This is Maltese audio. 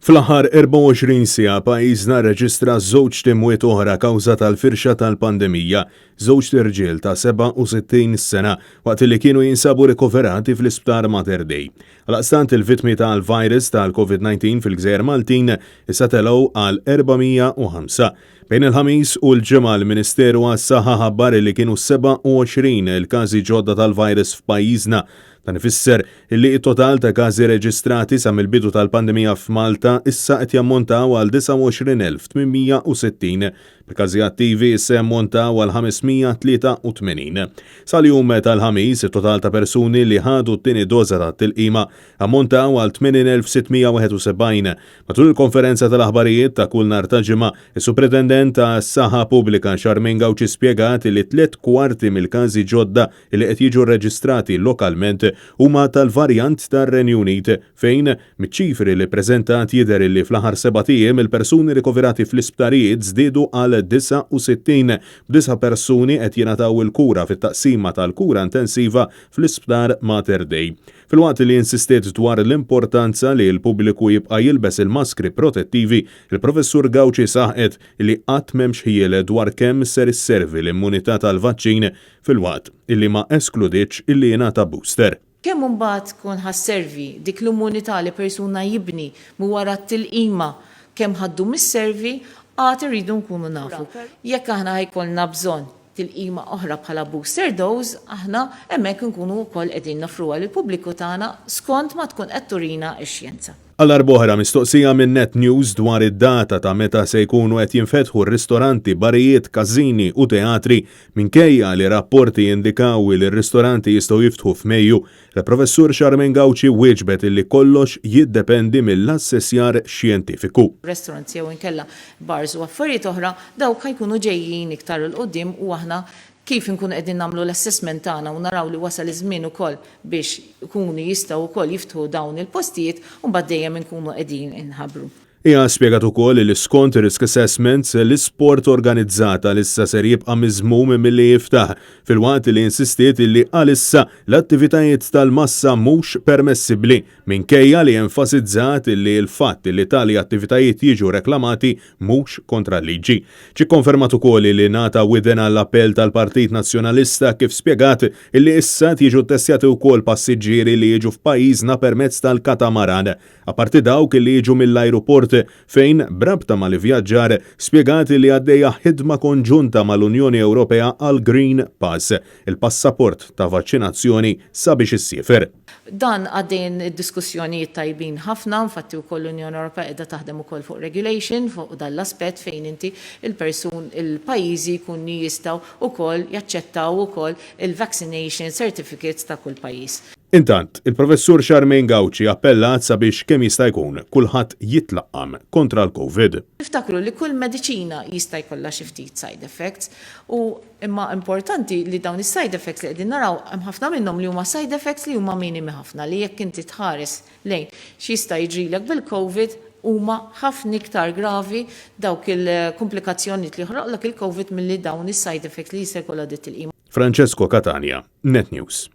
Fl-aħħar 24 siegħa pajjiżna rreġistra żewġt imwiet oħra kawża tal-firxa tal-pandemija. Żewġt irġiel ta' 67 sena waqt li kienu jinsabu rikoverati fl-Isptar Mater Dei. Għalaqstant il-vittmi tal-virus tal-COVID-19 fil-Gżejjer Maltin issa telgħu għal 405. Bejn il-Ħamis u l-Ġimgħa l-Ministeru għas-Saħħa ħabbar li kienu 27 il-każi ġodda tal-virus f'pajjiżna. Dan ifisser illi t-total ta' każi reġistrati sa mill-bidu tal-pandemija f'Malta issa qed jammontaw għal 29,860, bil-każi attivi issa jammontaw għal 583. Sal-jum tal-Ħamis, it-total ta' persuni li ħadu t-tieni doża tat-tilqima ammontaw għal 80,671. Matul il-konferenza tal-aħbarijiet ta' kull nhar ta' Ġimgħa, is-Supretendent tas-Saħħa Pubblika Charmaine Gauci spjegat li tliet kwarti mill-każi ġodda li qed jiġu rreġistrati lokalment huma tal-varjant tar-Renju Unit fejn, miċ-ċifri li ppreżentat jidher illi fl-aħħar sebat ijiem il-persuni rikoverati fl-isptarijiet żdiedu għal 69, b'disa' persuni qed jingħataw il-kura fit-taqsima tal-kura intensiva fl-Isptar Mater Dei. Filwaqt li insistiet dwar l-importanza li l-pubbliku jibqa' jilbes il-maskri protettivi, il-Professur Gauci saħqet li qatt m'hemmx ħjiel dwar kemm ser isservi l-immunità tal-vaċċin filwaqt illi ma eskludietx illi jingħata booster. Kemm imbagħad tkun ħa sservi dik l-immunità li persuna jibni minn wara t-tilqima kemm ħa ddum isservi għad irridu nkunu nafu. Jekk aħna ħa jkollna bżonn tilqima oħra bħala booster dose aħna hemmhekk inkunu wkoll qegħdin noffruha lill-pubbliku tagħna skont ma tkun qed turina x-xjenza. Għal darb'oħra mistoqsija minn Net News dwar id-data ta' meta se jkunu qed jinfetħu r-ristoranti, barijiet, każini u teatri, minkejja li rapporti jindikaw li r-ristoranti jistgħu jiftħu f'Mejju, il-Professur Charmaine Gauci wieġbet illi kollox jiddependi mill-assessjar xjentifiku. Restaurants jew inkella bars u affarijiet oħra, dawk ħa jkunu ġejjin iktar 'il quddiem u aħna kif inkunu qegħdin nagħmlu l-assessment tagħna u naraw li wasal iż-żmien ukoll biex ikunu jistgħu wkoll jiftħu dawn il-postijiet, imbagħad dejjem inkunu qegħdin inħabbru. Hija spjegat ukoll li skont ir-risk assessments, l-isport organizzat għalissa ser jibqa' miżmum milli jiftaħ, filwaqt li insistiet li għalissa l-attivitajiet tal-massa mhux permessibbli, minkejja li enfasizzat li l-fatt li tali attivitajiet jiġu reklamati mhux kontra l-liġi. Ġie kkonfermat ukoll li ngħata widen għall-appell tal-Partit Nazzjonalista kif spjegat illi issa qed jiġu ttestjati wkoll passiġġieri li jiġu f'pajjiżna permezz tal-katamaran, apparti dawk li jiġu mill-ajruport fejn, b'rabta mal-ivvjaġġar, spjegat li għaddejja ħidma konġunta mal-Unjoni Ewropea għall-Green Pass, il-passaport ta' vaċċinazzjoni sabiex issiefer. Dan għaddejjin id-diskussjonijiet tajbin ħafna, infatti wkoll l-Unjoni Ewropea qiegħda taħdem ukoll fuq regulation fuq dan l-aspett fejn inti il-persun il-pajjiżi jkunu jistgħu wkoll jaċċettaw ukoll il-vaccination certificates ta' kull pajjiż. Intant, il-Professur Charmaine Gauci appellat sabiex kemm jista' jkun kulħadd jitlaqqam kontra l-Covid. Niftakru li kull mediċina jista' jkollha xi ftit side effects u Imma importanti li dawn is-side effects li qegħdin naraw hemm ħafna minnhom li huma side effects li huma minimi ħafna li jekk inti tħares lejn x'jista' jiġrilek bil-Covid huma ħafna iktar gravi dawk il-kumplikazzjonijiet li joħloqlok il-Covid milli dawn is-side effects li jista' jkollha dit-tilqima. Francesco Catania, Net News.